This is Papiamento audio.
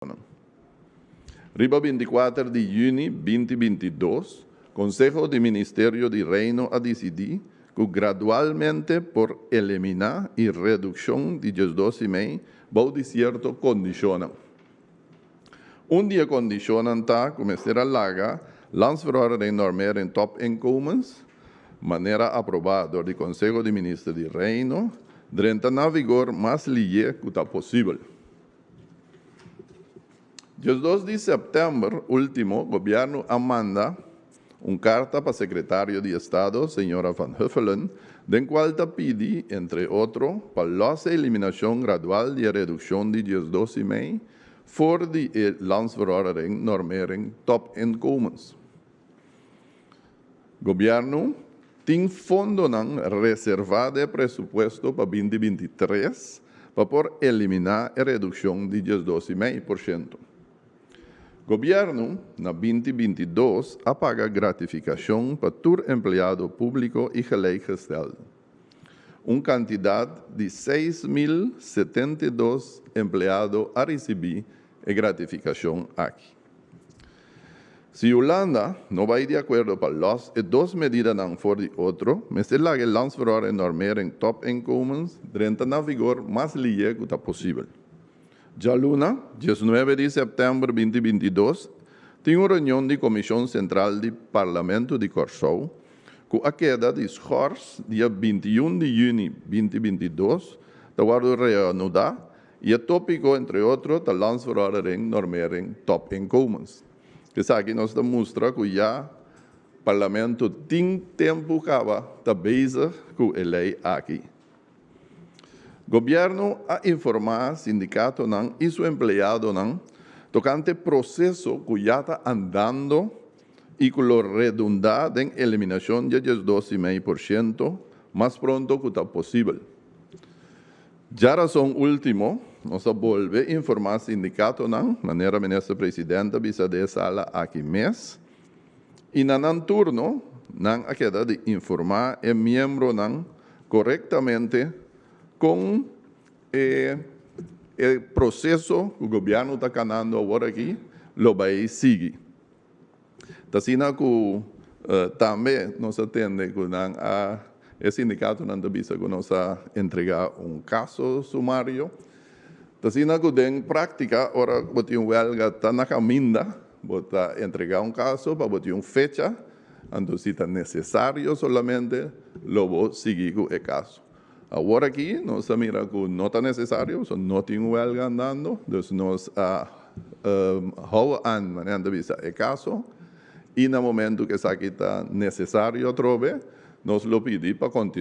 Riba 24 di yüni 2022, Konseho di Ministerio di Reino a disidí ku gradualmente por eliminá e redukshon di 12,5 bou di sierto kondishonnan. Un di e kondishonnan ta ku mester a laga Landsverordening Normering Topinkomens, manera aprobá dor di Konseho di Minister di Reino, drenta na vigor mas lihé ku ta posibel. 12 di sèptèmber último, gobièrnu a manda un karta pa sekretario di Estado, señora Van Huffelen, den kual ta pidi, entre otro, pa lòs e eliminashon gradual di e redukshon di 12,5 for di e Landsverordening Normering Topinkomens. Gobièrnu tin fondonan reservá den presupuesto pa 2023 pa por eliminá e redukshon di 12,5%. Gobièrnu na 2022 a paga gratifikashon pa tur empleado públiko i gelijkgestelde. Un kantidat di 6.072 empleado a risibí e gratifikashon aki. Si Hulanda no bai di akuerdo pa lòs e dos medidanan for di otro, mester laga e Landsverordening Normering Topinkomens drenta na vigor mas lihé ku ta posibel. Djaluna, 19 di sèptèmber 2022, tin un reunion di Komishon Sentral di Parlamento di Kòrsou, ku a keda di schors dia 21 di yüni 2022, ta wòrdu reanudá i e tópiko, entre otro, ta Landsverordening Normering Topinkomens. Esaki nos ta mustra ku ya Parlamento tin tempu kaba ta bezig ku e lei aki. Gobièrnu a informá sindikatonan i su empleadonan tokante proseso ku ya ta andando i ku lo redundá den eliminashon di 12,5% mas pronto ku ta posibel. Djarason último, nos a bolbe informá sindikatonan, manera minister presidente a bisa den sala aki mes, i na nan turno, nan a keda di informá e miembronan korektamente kon e proseso ku gobièrnu ta kanando awor aki lo bai sigui. Ta asina ku tambe nos a tende ku nan a e sindikatonan ta bisa ku nos a entregá un kaso sumario. Ta asina ku den práktika ora bo tin un wèlga ta na kaminda, bo ta entregá un kaso pa bo tin un fecha, anto si ta nesesario solamente lo bo sigui ku e kaso. Awor aki nos a mira ku no ta nesesario, so no tin un wèlga andando, dus nos a hou aan, manera nan ta bisa, e kaso i na momento ku esaki ta nesesario atrobe, nos lo pidi pa kontinuá.